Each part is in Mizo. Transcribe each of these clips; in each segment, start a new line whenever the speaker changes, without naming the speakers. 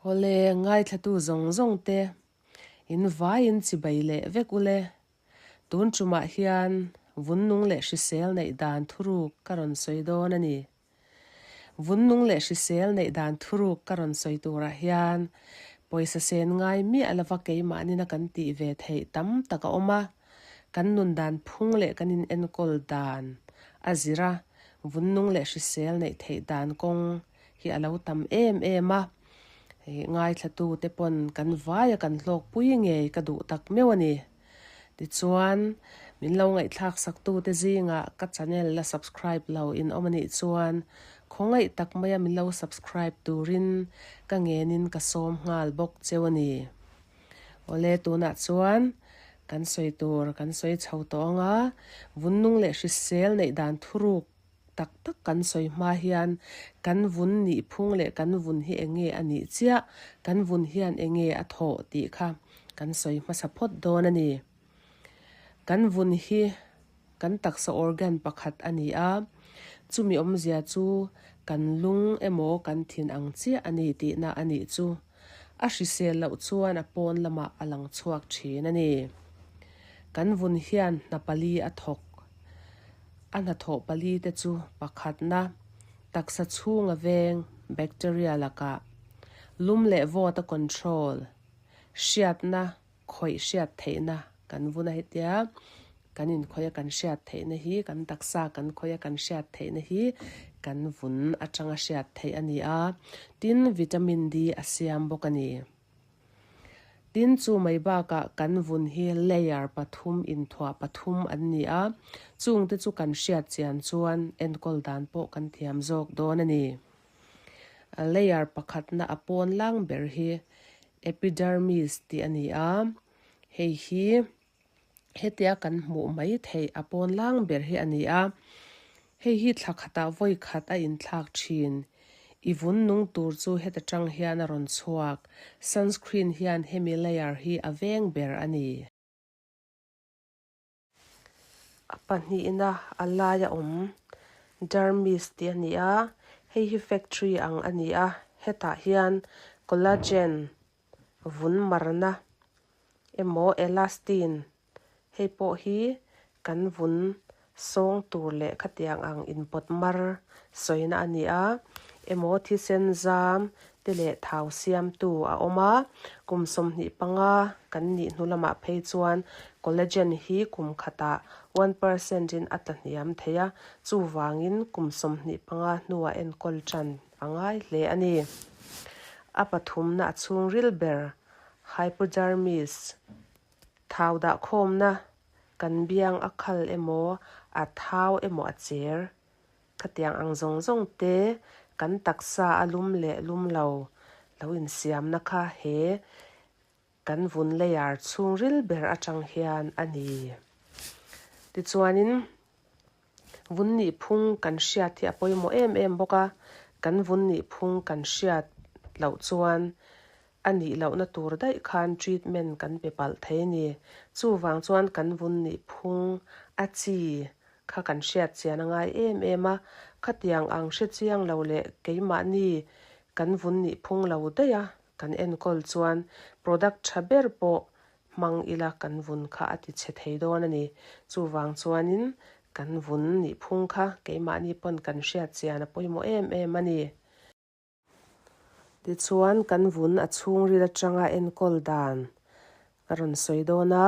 Awle, ngaithlatu zawng zawng te, in vaiin chibai leh vek ule. Tun tumah hian vunnung leh hrisel neih dan thuruk ka rawn sawi dawn a ni. Vunnung leh hrisel neih dan thuruk ka rawn sawi turah hian pawisa sen ngai miah lova keimahnin a kan tih ve theih tam tak a awm a, kan nun dan phung leh kan in enkawl dan a zir a, vunnung leh hrisel neih theih dan kawng hi a lo tam em em a, ngaithlatu te pawn kan vaia kan hlawkpui ngei ka duh tak meuh a ni. Tichuan, min lo ngaihthlak saktu te zingah ka channel la subscribe lo in awm a nih chuan khawngaih tak maia min lo subscribe turin ka ngenin ka sawm nghal bawk cheu a ni. Awle tunah chuan kan sawi tur kan sawi chho tawh ang a, vunnung leh hrisel neih dan thuruk tak tak kan sawi hma hian kan vun nih phung leh kan vun hi eng nge a nih chiah, kan vun hian eng nge a thawh tih kha kan sawi hmasa phawt dawn a ni. Kan vun hi kan taksa organ pakhat a ni a, chumi awmzia chu kan lung emaw kan thin ang chiah a ni tihna a nih chu. A hrisel loh chuan a pawn lamah a lang chhuak thin a ni. Kan vun hian hna pali a thawk. A hnathawh pali te chu pakhatna, taksa chhunga veng, bacteria lakah, lum leh vawt a control, hriatna, khawih hriat theihna kan vun a hetia kan inkhawih a kan hriat theihna hi kan taksa kan khawih a kan hriat theihna hi kan vun atanga hriat theih a ni a, tin vitamin D a siam bawk a ni. Tin chu mai bakah kan vun hi layer pathum inthuah pathum an ni a, chungte chu kan hriat chian chuan enkawl dan pawh kan thiam zawk dawn a ni. Layer pakhatna a pawn lang ber hi epidermis tih a ni a, hei hi hetia kan hmuh mai theih a pawn lang ber hi a ni a, hei hi thla khatah vawi khat a inthlak thin. I vun nung tur chu heta tang hian a rawn chhuak, sunscreen hian hemi layer hi a veng ber a ni. A pahnihna a laia awm dermis tih a ni a, hei hi factory ang a ni a, hetah hian collagen vun marna emaw elastin hei pawh hi kan vun sawng tur leh khatiang ang inpawt mar sawina a ni a, emaw thisen zam te leh thau siamtu a awm a, kum 25 kan nih hnu lamah phei chuan collagen hi kum khatah 1% in a tla hniam thei a, chuvangin kum 25 hnuah enkawl tan a ngai hle a ni. A pathumna a chhungril ber hypodermis thau dahkhawmna kan biang a khal emaw a thau emaw a cher Khatiang ang zawng zawng te kan taksa a lum leh lum lo lo insiamna kha he kan vun layer chhungril ber atang hian a ni. Tichuanin vun nih phung kan hriat hi a pawimawh em em bawk a, kan vun nih phung kan hriat loh chuan a nih lohna tur daih khan treatment kan pe palh thei a ni. Chuvang chuan kan vun nih phung a chi kha kan hriat chian a ngai em em a, khatiang ang hre chiang lo leh keimahni kan vun nih phung lo daih a kan enkawl chuan product tha ber pawh hmang ila kan vun kha a ti chhe thei dawn a ni. Chuvang chuanin kan vun nih phung kha keimahni pawn kan hriat chian a pawimawh em em a ni. Tichuan kan vun a chhungril atanga enkawl dan ka rawn sawi dawn a,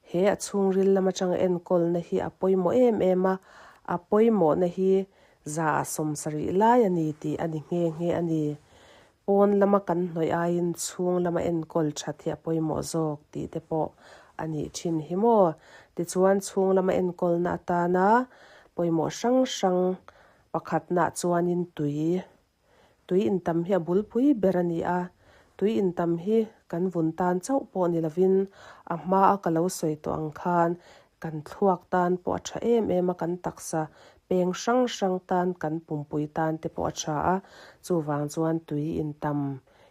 he a chhungril lam atanga enkawlna hi a pawimawh em em a, a pawimawhna hi 70% lai a ni tih a ni nghe nghe a ni. Pawn lama kan hnawih aiin chhung lama enkawl that hi a pawimawh zawk tih te pawh a nih thin hi maw. Tichuan chhung lama enkawlna atana pawimawh hrang hrang Pakhatnah chuanin tui, tui intam hi a bulpui ber a ni a, tui intam hi kan vun tan chauh pawh ni lovin a hmaa ka lo sawi tawh ang khan kan thluak tan pawh a tha em em a, kan taksa peng hrang hrang tan, kan pumpui tan te pawh a tha a, chuvang chuan tui intam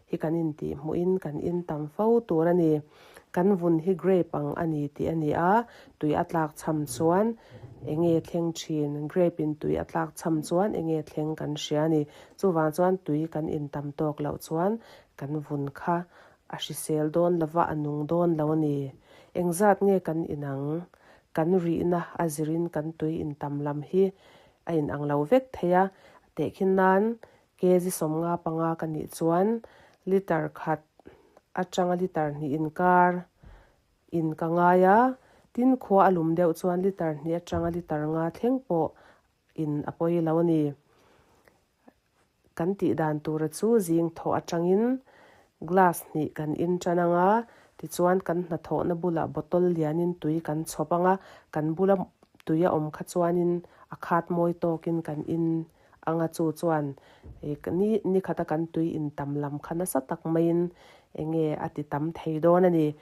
hi kan intihhmuhin kan intam fo tur a ni. Kan vun hi grape ang a ni tih a ni a, tui a tlak cham chuan enge thleng thin? Grape in tui a tlak cham chuan enge thleng kan hria a ni. Chuvang chuan tui kan in tam tawk loh chuan kan vun kha a hrisel dawn lova a nung dawn lo a ni. Engzat nge kan in ang? Kan rihna a zirin kan tui in tam lam hi a in ang lo vek thei a, tehkhin nan Kg 55 ka nih chuan litre khat atanga litre hnih inkar in ka ngai a, tin khua a lum deuh chuan litre hnih atanga litre nga thleng pawh in a pawi lo a ni. Kan tih dan tura chu zing thawh atangin glass hnih kan in tan ang a, tichuan kan hnathawhna bulah bottle lianin tui kan chhawp ang a, kan bula tui a awm kha chuanin a khat mawi tawkin kan in Anga chu chuan ni nikhata kan tui intam lam kha nasa tak maiin enge a ti tam thei dawn a ni.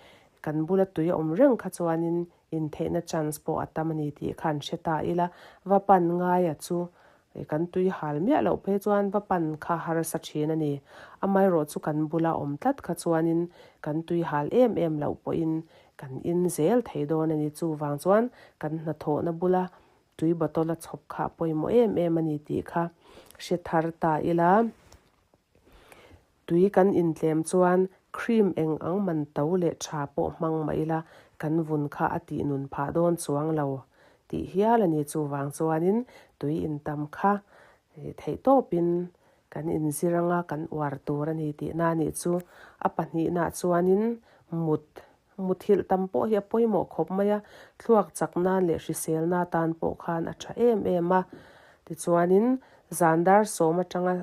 Kan bula tui a awm reng kha chuanin intheihna chance pawh a tam a ni tih kha an hre ta ila. Va pan ngaia chu kan tui hal miah loh phei chuan va pan kha harsa thin a ni. Amaherawh chu kan bula awm tlat kha chuanin kan tui hal em em loh pawhin kan in zel thei dawn a ni. Chuvang chuan kan hnathawhna bula Tui bottle a chhawp kha a pawimawh em em a ni tih kha hre thar ta ila. Tui kan intlem chuan cream eng ang man to leh tha pawh hmang mah ila kan vun kha a tih nun phah dawn chuang lo tih hial a ni. Chuvang chuanin tui intam kha theih tawpin kan inzir anga kan uar tur a ni tihna a nih chu. A pahnihnaah chuanin mut Muthilh tam pawh hi a pawimawh khawp mai a, thluak chak nan leh hriselna atan pawh khan a tha em em a. Tichuanin zan dar sawm atanga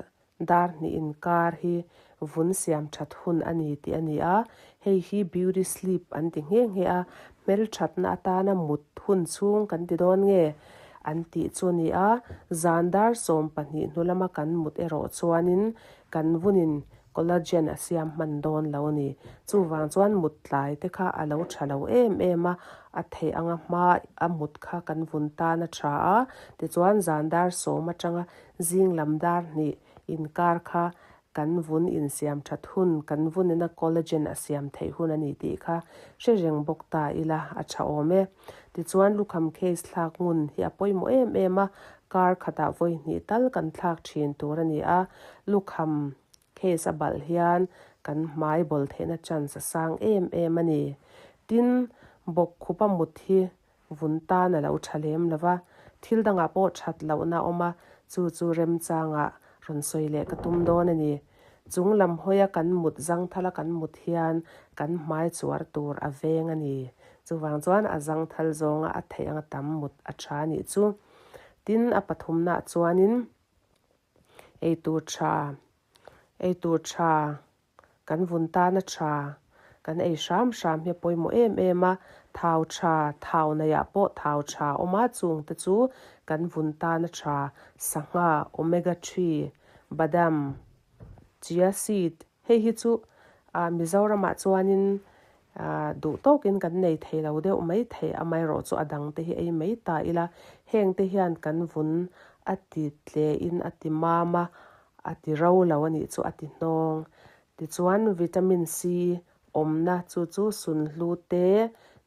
dar hnih inkar hi vun siam that hun a ni tih a ni a, hei hi beauty sleep an ti nghe nghe a, hmelthatna atana mut hun chhung kan ti dawn nge an tih chu a ni a, zan dar 12 hnu lama kan mut erawh chuanin kan vunin Collagen a siam hman dawn lo a ni. Chuvang chuan mut tlai te kha a lo tha lo em em a, a theih anga hma a mut kha kan vun tan a tha a, tichuan zan dar sawm atanga zing lam dar hnih inkar kha kan vun insiam that hun, kan vunina collagen a siam theih hun a ni tih kha hre reng bawk ta ila a tha awm e. Tichuan lukham case thlak ngun hi a pawimawh em em a, kar khatah vawi hnih tal kan thlak thin tur a ni a, lukham Case a balh hian kan hmai bawl theihna chance a sang em em a ni. Tin, bawk khupa mut hi vun tan a lo tha lem lo va, thil dangah pawh that lohna a awm a, chu chu remchangah rawn sawi leh ka tum dawn a ni. Chung lam hawia kan mut zangthala kan mut hian kan hmai chuar tur a veng a ni. Chuvang chuan a zangthal zawnga a theih anga tam mut a tha a nih chu. Tin, a pathumnaah chuanin. Eitur tha, eitur tha, kan vun tana tha, kan ei hram hram hi a pawimawh em em a, thau tha, thau neihah pawh thau tha a awm a, chung te chu kan vun tana tha, sangha, omega three, badam, chia seed, Hei hi chu Mizoramah chuanin duh tawkin kan nei thei lo deuh mai thei, amaherawh chu a dangte hi ei mai ta ila, hengte hian kan vun a ti tlein a ti mam a, a ti ro lo a nih chu a ti hnawng. Tichuan vitamin C awmna chu chu sunhlu te,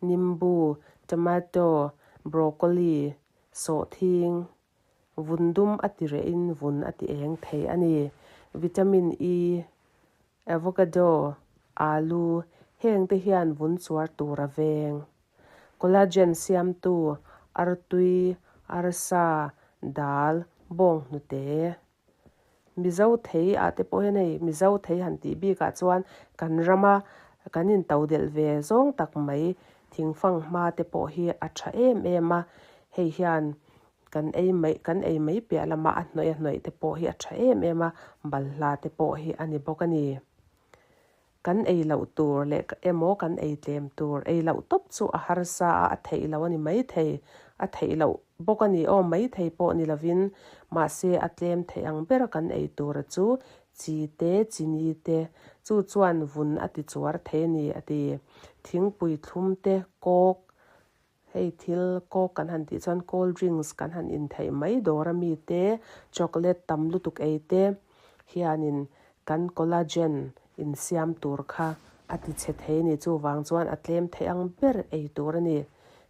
nimbu, tomato, broccoli, sawhthing, Vun dum a ti rehin vun a ti eng thei a ni. Vitamin E, avocado, alu heng te hian vun chuar tur a veng. Collagen siamtu artui, arsa, dal, bawnghnute. Mizo thei ah te pawh hian hei Mizo thei han tih bik ah chuan kan rama kan in to delh ve zawng tak mai thingfang hma te pawh hi a tha em em a, hei hian kan ei mai kan ei mai piah lama a hnawih a hnawih te pawh hi a tha em em a, balhla te pawh hi a ni bawk a ni. Kan ei loh tur leh emaw kan ei tlem tur ei loh tawp chu a harsa a, a theih loh a ni maithei. A theih loh bawk a ni aw, maithei pawh ni lovin mahse a tlem theih ang bera kan ei tura chu chi te, chini te chu chuan vun a ti chuar thei a ni a ti. Thingpui thlum te, coke Hei thil coke kan han tih chuan cold drinks kan han in theih mai dawr a mi te, chocolate tam lutuk ei te hianin kan collagen insiam tur kha A ti chhe thei a ni. Chuvang chuan a tlem theih ang ber ei tur a ni.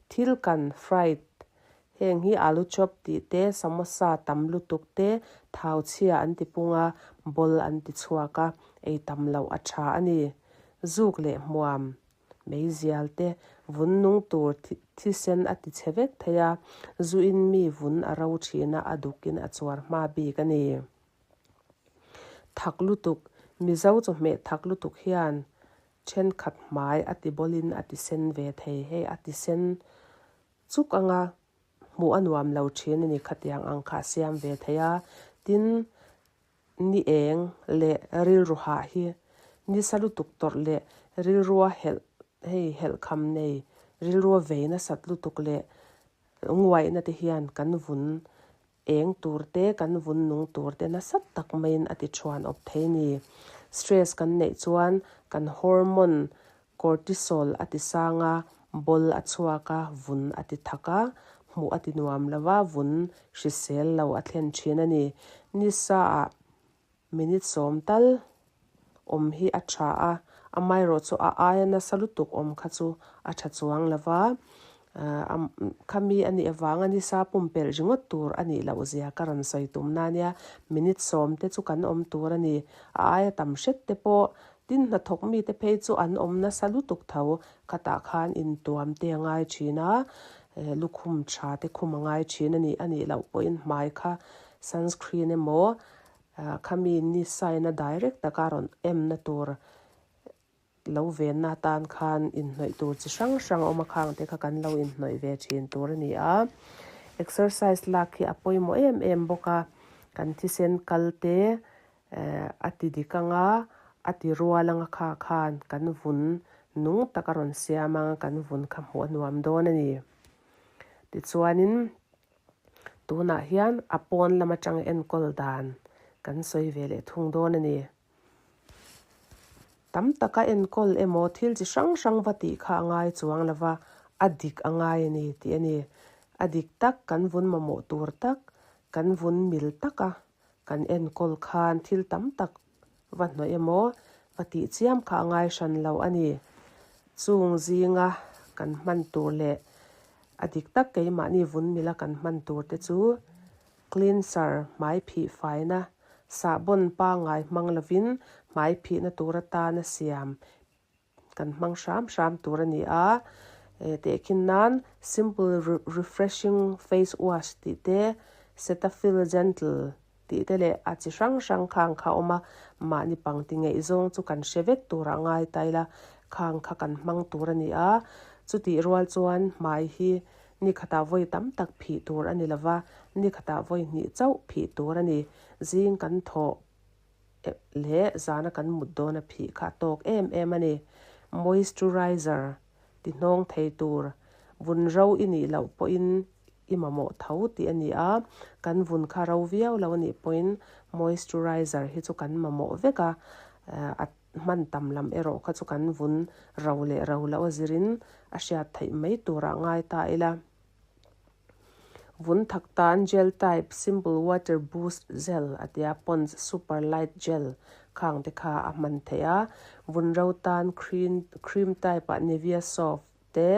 Thil kan fried heng hi alu chop tih te, samosa tam lutuk te, thau chhia an ti pung a, ball an ti chhuak a, ei tam loh a tha a ni. Zuk leh hmuam meizial te vun nung tur thisen a ti chhe vek thei a, zuin mi vun a ro thin a, a dukin a chuar hma bik a ni. Thak lutuk, Mizo chawhmeh thak lutuk hian thenkhat hmai a ti bawlin a ti sen ve thei. Hei a ti sen chuk anga hmuh a nuam lo thin a ni khatiang ang kha a siam ve thei a. Tin, ni eng leh rilru hah hi nisa lutuk tawrh leh rilrua helh hei helhkham nei rilrua vei nasat lutuk leh nguaihna te hian kan vun Eng tur te, kan vun nung tur te nasa tak maiin a ti thuan awp thei ni. Stress kan neih chuan kan hormone cortisol a ti sang a, ball a chhuak a, vun a ti thak a, hmuh a ti nuam lo a, vun hrisel lo a thlen thin a ni. Nisa ah Minute sawm tal awm hi a tha a, amaherawh chu a aia nasa lutuk awm kha chu a tha chuang lo va, khami a nih avanga nisa pumpelh ringawt tur a nih loh zia ka rawn sawi tum na nia, minute sawm te chu kan awm tur a ni, a aia tam hret te pawh tin hnathawk mite phei chu an awm nasa lutuk tho, khatah khan intuam te a ngai thin a, lukhum tha te khum a ngai thin a ni, a nih loh pawhin hmai kha sunscreen emaw Khami ni sign-a direct taka rawn emna tur lo venna atan khan inhnawih tur chi hrang hrang a awm a, khang te kha kan lo inhnawih ve thin tur a ni a. Exercise lak hi a pawimawh em em bawk a, kan thisen kal te a ti dik ang a, a ti rual ang a kha khan kan vun nung tak a rawn siam ang a, kan vun kha hmuh a nuam dawn a ni. Tichuanin. Tunah hian a pawn lam atang enkawl dan kan sawi ve leh thung dawn a ni. Tam taka enkawl emaw thil chi hrang hrang va tih kha a ngai chuang lo va, a dik a ngai a ni tih a ni. A dik tak kan vun mamawh tur tak, kan vun mil taka kan enkawl khan thil tam tak va hnawih emaw va tih chiam kha a ngai hran lo a ni. Chung zinga kan hman tur leh a dik tak keimahni vun mila kan hman tur te chu cleanser hmai phih faina sahbawn pangngai hmang lovin hmai phihna tur atana siam Kan hmang hram hram tur a ni a, tehkhin nan Simple Refreshing Face Wash tih te, Cetaphil Gentle tih te leh a chi hrang hrang khang kha a awm a, mahni pangti ngeih zawng chu kan hre vek turah ngai ta ila khang kha kan hmang tur a ni a, chutih rual chuan hmai hi ni khatah vawi tam tak phih tur a ni lova, ni khatah vawi hnih chauh phih tur a ni, zing kan thawh. leh zana kan mut dawn a phih kha a tawk em em a ni. Moisturizer ti hnawng thei tur vun ro i nih loh pawhin i mamawh tho tih a ni a, kan vun kha ro viau lo a nih pawhin moisturizer hi chu kan mamawh vek a, a hman tam lam erawh kha chu kan vun ro leh ro loh a zirin a hriat theih mai turah ngai ta ila. Vun thak tan gel type simple water boost gel a tia Pond's super light gel khang te kha a hman theih a, vun ro tan cream cream type ah Nivea soft te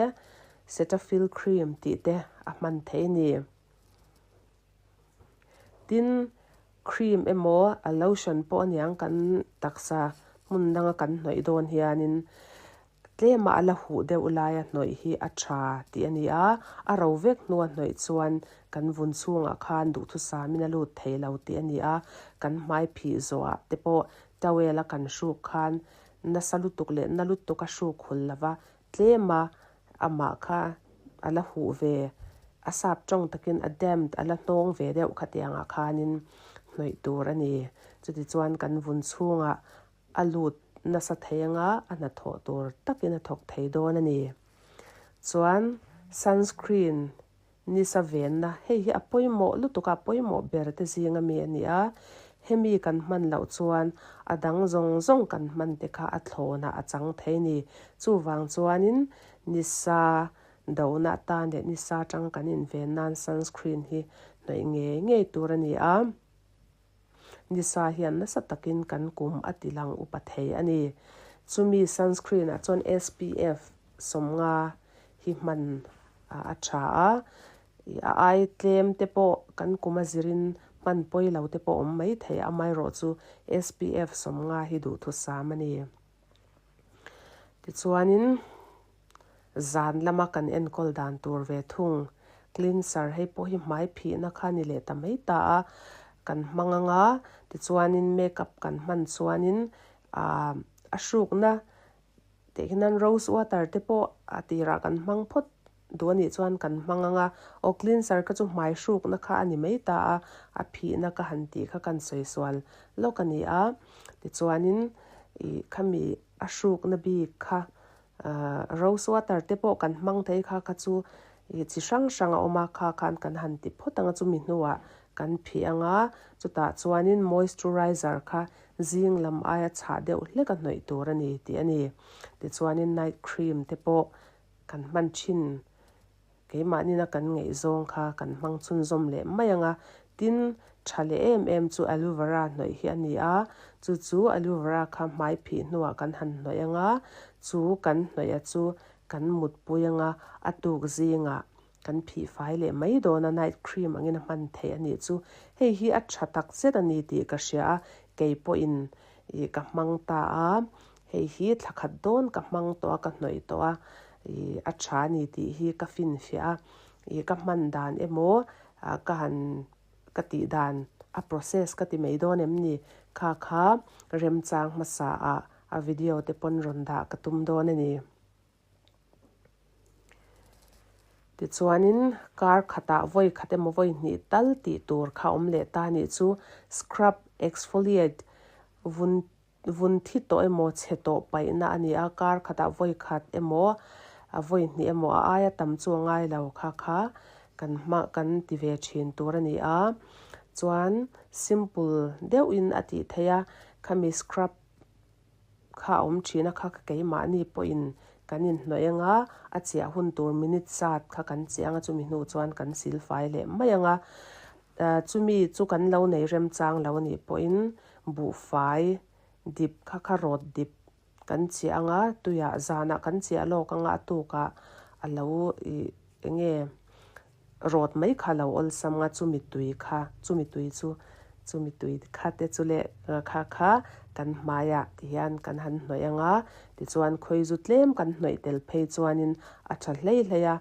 Cetaphil cream tih te a hman theih a ni. Tin, cream emaw a lotion pawh aniang kan taksa hmun danga kan hnawih dawn hianin Tlema a la huh deuh laia hnawih hi a tha tih a ni a, a ro vek hnua hnawih chuan kan vun chhungah khan duhthusamin a lut thei lo tih a ni a, kan hmai phih zawhah te pawh towel a kan hruk khan nasa lutuk leh na lutuk a hruk hul lova tlema amah kha a la huh ve, a sap tawng takin a damp a la hnawng ve deuh khatiangah khanin hnawih tur a ni. Chutichuan kan vun chhungah A lut nasa thei anga a hnathawh tur takin a thawk thei dawn a ni. Chuan sunscreen nisa venna hei hi a pawimawh lutuk a, pawimawh ber te zinga mi a ni a, hemi kan hman loh chuan a dang zawng zawng kan hman te kha a thlawnah a chang thei a ni. Chuvang chuanin nisa dona atan leh nisa atanga kan inven nan sunscreen hi hnawih ngei ngei tur a ni a. Nisa hian nasa takin kan kum a ti lang upa thei a ni. Chumi sunscreen ah chuan SPF 50 hi hman a tha a, a ai tlem te pawh kan kum a zirin hman pawi lo te pawh awm mai thei a, amaherawhchu SPF 50 hi duhthusam a ni. Tichuanin zan lama kan enkawl dan tur ve thung cleanser hei pawh hi hmai phihna kha ni leh ta mai ta a, kan hmang anga tichuanin makeup kan hman chuanin aaa a hrukna tih hian rose water te pawh a tirah kan hmang phawt duh a nih chuan kan hmang anga aw cleanser kha chu hmai hrukna kha a ni mai ta a, a phihna ka han tih kha kan sawi sual lawk a ni a tichuanin ih khami a hrukna bik kha ahh rose water te pawh kan hmang thei kha kha chu ih chi hrang hrang a awm a kha khan kan han ti phawt ang a chumi hnuah kan phih ang a chutah chuanin moisturizer kha zing lam aia chhah deuh hlek a hnawih tur a ni tih a ni tichuanin night cream te pawh Kan hman thin, keimahnin a kan ngaihzawng kha kan hmang chhunzawm leh mai ang a, tin, tha leh em em chu aloe vera hnawih hi a ni a, chu chu aloe vera kha hmai phih hnuah kan han hnawih ang a, chu kan hnawih a chu kan mutpui ang a, a tuk zingah kan phih fai leh mai dawn a, night cream angin a hman theih a nih chu. Hei hi a tha tak zet a ni tih ka hria a, kei pawhin ih ka hmang ta a, Hei hi thla khat dawn ka hmang tawh a, ka hnawih tawh a, ih a tha a ni tih hi ka finfiah a, ih ka hman dan emaw ka han ka tih dan a process ka ti mai dawn em ni? Kha kha remchang hmasa ah a video te pawn rawn dah ka tum dawn a ni. Tichuanin kar khatah vawi khat emaw vawi hnih tal tih tur kha awm leh ta nih chu scrub exfoliate vun Vun thi tawh emaw chhe tawh paihna a ni a, kar khatah vawi khat emaw a vawi hnih emaw a aia tam chu a ngai lo kha kha kan hma kan ti ve thin tur a ni a, chuan simple deuhin a tih theih a, khami scrub kha a awm thin a kha keimahni pawhin kan inhnawih ang a, a chiah hun tur minute zat kha kan chiah ang a chumi hnu chuan kan silfai leh mai ang a, Chumi chu kan lo nei remchang lo anih pawhin buhfai dip kha kha rawt dip kan chiah ang a, tuiah zanah kan chiah lawk ang a, a tukah a lo ih eng nge rawt mai kha a lo awlsam ang a, chumi tui kha chumi tui chu chumi tui kha te chu leh kha kha kan hmaiah ti hian kan han hnawih ang a, tichuan khawizu tlem kan hnawih tel phei chuanin a tha hlei hlei a.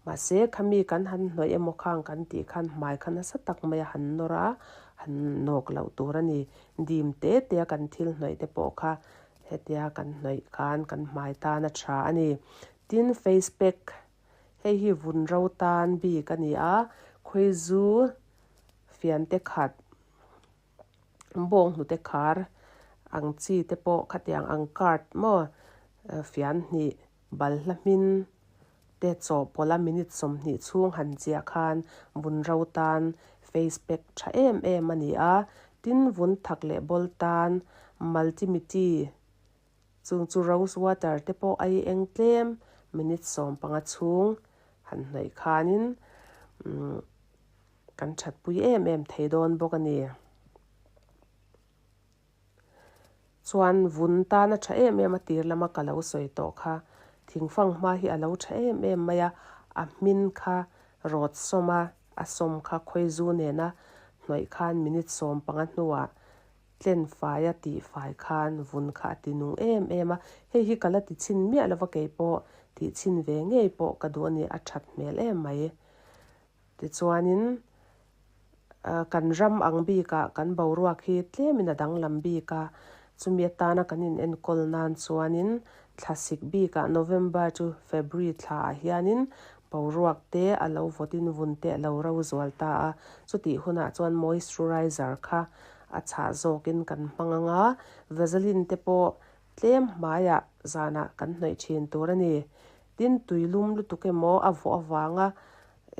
Mahse, khami kan han hnawih emaw khang kan tih khan hmai kha nasa tak mai a han nawr a, han nawk loh tur a ni. Dim te te a kan thil hnawih te pawh kha hetia kan hnawih khan kan hmai tan a tha a ni. Tin, face pack, hei hi vun ro tan bik a ni a, khawizu fian te khat, bawng hnute khar ang chi te pawh khatiang ang card maw fian hnih Balhla hmin te chawhpawlh a minute 20 chhung han chiah khan vun ro tan face pack tha em em a ni a, tin vun thak leh bawl tan multimiti chung chu rose water te pawh a i eng tlem minute 15 chhung han hnawih khanin kan thatpui em em thei dawn bawk a ni. Chuan vun tan a tha em em a tir lama ka lo sawi tawh kha thingfang hma hi a lo tha em em mai a, a hmin kha rawt sawm a, a sawm kha khawizu nena hnawih khan minute 15 hnuah tlen fai a tih fai khan vun kha a ti nung em em a, hei hi ka la ti chhin miah lova kei pawh tih chhin ve ngei pawh ka duh a ni, a that hmel em mai. Tichuanin kan ram ang bikah kan boruak hi tlemin a danglam bik a, chumi atana kan inenkawl nan chuanin thlasik bikah November chu February thlaah hianin boruak te a lo vawtin vun te a lo ro zual ta a, chutih hunah chuan moisturizer kha a chhah zawkin kan hmang ang a, Vaseline te pawh tlem hmaiah zanah kan hnawih thin tur a ni. Tin, tuilum lutuk emaw a vawh avanga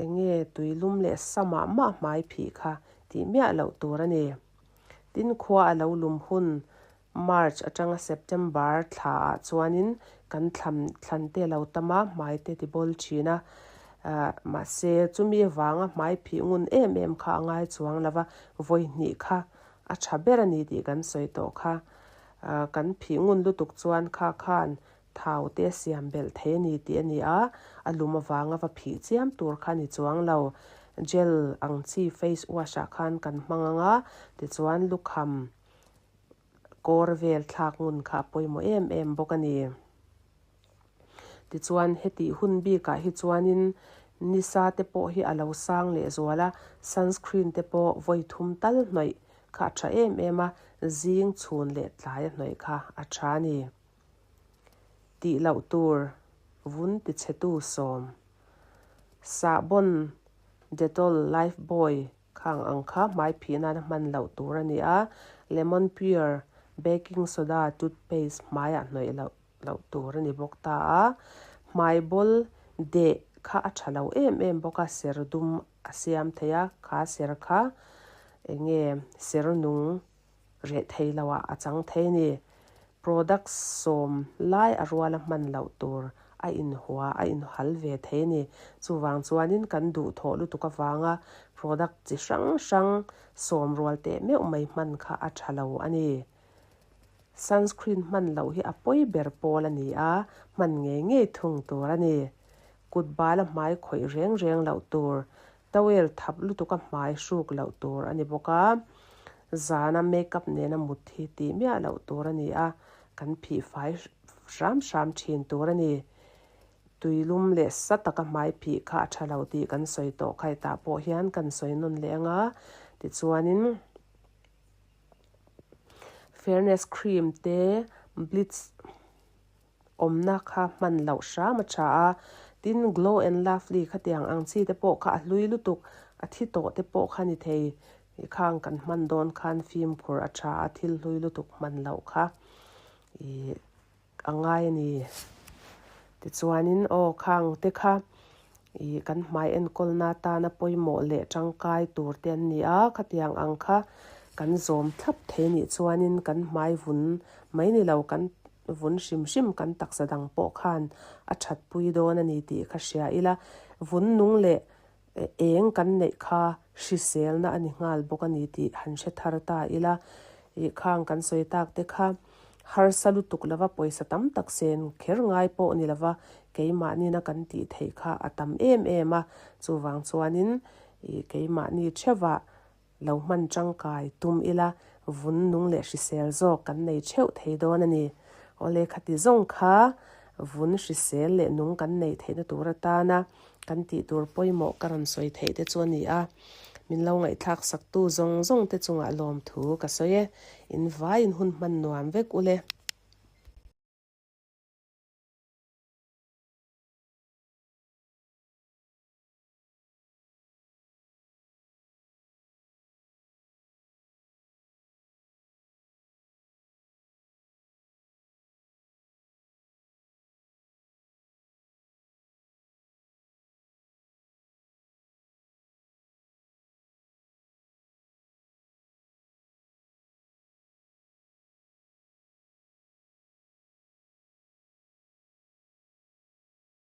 Eng nge tuilum leh sa mah mah hmai phih kha tih miah loh tur a ni. Tin khua a lo lum hun March atanga September thla ah chuanin kan thlam thlan te lo tam a, hmai te ti bawl thin a. Mahse chumi avanga hmai phih ngun em em kha a ngai chuang lo va, vawi hnih kha a tha ber a ni tih kan sawi tawh kha. Kan phih ngun lutuk chuan kha khan thau te a siam belh thei a ni tih a ni a, a lum avanga va phih chiam tur kha a ni chuang lo. Gel ang chi face wash ah khan kan hmang ang a, tichuan lukham kawr vel thlak ngun kha a pawimawh em em bawk a ni. Tichuan hetih hun bikah hi chuanin nisa te pawh hi a lo sang leh zual a, sunscreen te pawh vawi thum tal hnawih kha a tha em em a, zing chhun leh tlai a hnawih kha a tha a ni. Tih loh tur vun tichhetu sawm. Sahbawn, Dettol, Lifebuoy Khang ang kha hmai phih nana hman loh tur a ni a, lemon pure, baking soda, toothpaste hmaiah hnawih loh loh tur a ni bawk ta a. Hmai bawl deh kha a tha lo em em bawk a, ser dum a siam thei a, kha ser kha eng nge ser nung reh thei lo ah a chang thei a ni. Product sawm lai a ruala hman loh tur a inhua a inhal ve thei a ni. Chuvang chuanin kan duhthawh lutuk avanga product chi hrang hrang sawm rual teh meuh mai hman kha a tha lo a ni. Sunscreen hman loh hi a pawi ber pawl a ni a, hman ngei ngei thung tur a ni. Kut bala hmai khawih reng reng loh tur Towel thap lutuk a hmai hruk loh tur a ni bawk a, zana makeup nena mut hi tih miah loh tur a ni a, kan phih fai hram hram thin tur a ni. Tuilum leh sa taka hmai phih kha a tha lo tih kan sawi tawh kha hetah pawh hian kan sawi nawn leh ang a, tichuanin fairness cream te bleach awmna kha hman loh hram a tha a, tin glow and lovely khatiang ang chi te pawh kha a hlui lutuk a thi tawh te pawh kha ni thei ih khang kan hman dawn khan fimkhur a tha a thil hlui lutuk hman loh kha ih a ngai a ni tichuanin aw khang te kha ih kan hmai enkawlna atana pawimawh leh tangkai tur te an ni a khatiang ang kha kan zawm thlap thei anih chuanin kan hmai vun mai ni lo kan Vun hrim hrim kan taksa dang pawh khan a that pui dawn a ni tih ka hria ila, vun nung leh eng kan neih kha hriselna a ni nghal bawk a ni tih han hre thar ta ila. Ih khang kan sawi tak te kha harsa lutuk lova pawisa tam tak sen kher ngai pawh ni lova keimahni na kan tih theih kha a tam em em a, chuvang chuanin ih keimahni theuhah Lo hman tangkai tum ila vun nung leh hrisel zawk kan nei theuh thei dawn a ni. Awle khati zawng kha vun hrisel leh nung kan neih theihna tur atana kan tih tur pawimawh ka rawn sawi theih te chu a ni a. Min lo ngaihthlak saktu zawng zawng te chungah lawmthu ka sawi e. In vaiin hun hman nuam vek ule.